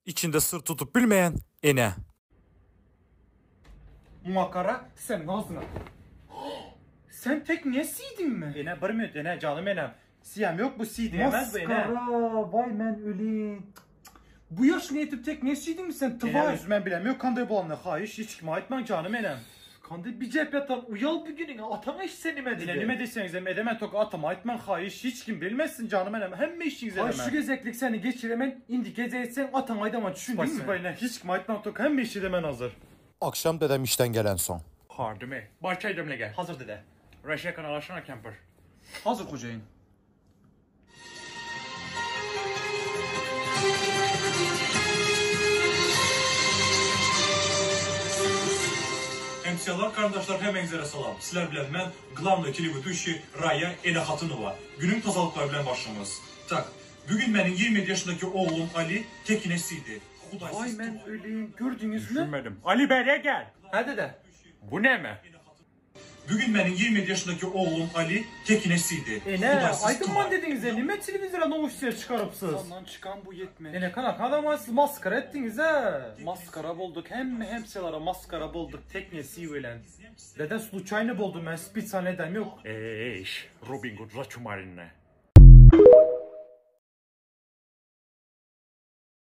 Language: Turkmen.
Içinde syr tutup bilmeýän ene. Makara sen agzyňa. Sen tek ne siýdiňmi? Ene bir minut ene janym enem. Siýem ýok bu siýdi emez bu ene. Maskara waý men öleýin. Bu ýaşyna ýetip tek ne siýdiňmi sen Ene twaý. özüm men bilem ýok kanday bolanyny haýyş hiç kime aýtmaň janym enem. Kanday bijep ýatan uýal bu günüňe ataň eşitse nime Ene diýdi. nime diýseňizem edemen tok atama aýtmaň haýyş hiç kim bilmesin janym enem hemme işiňizi Aý edemen. şu gezeklik seni geçiremen indi geze etseň ataňa aýdaman düşündiňmi? Spasiba ene hiç kime aýtmaň tok hemme işi edemen hazır. Akşam dedem işden gelensoň. Hardymy? Bar çay demle gel. Hazır dede. Reşe kanal açsana kempir. Hazır hojaýyn. Hemsiyalar, kardeşler hemeňizlere salam. Sizler bilen men, glavnoy teleweduşiy Raya Elehatynova. Günün tazalıkları bilen başlamız. Tak, bugün benim 27 yaşındaki oğlum Ali tekinesiydi. Waý men öleýin gördüňizmi? Düşünmedim. Ali beriye gel. Hä dede. Bu ne mi? Bugün benim 27 yaşındaki oğlum Ali tekinesiydi. Ene aýdymman dediňiz nime telewizora nowostiýa çykarypsyz? Sandan çykan bu ýetmek. Ene kana kadama siz maskara etdiňiz he. Maskara bolduk hemme hemsiyalara maskara bolduk tekne siwilen. Dede sluçayny boldum men spitsal edem ýok. Eş, Robin Hood zaçumarinne.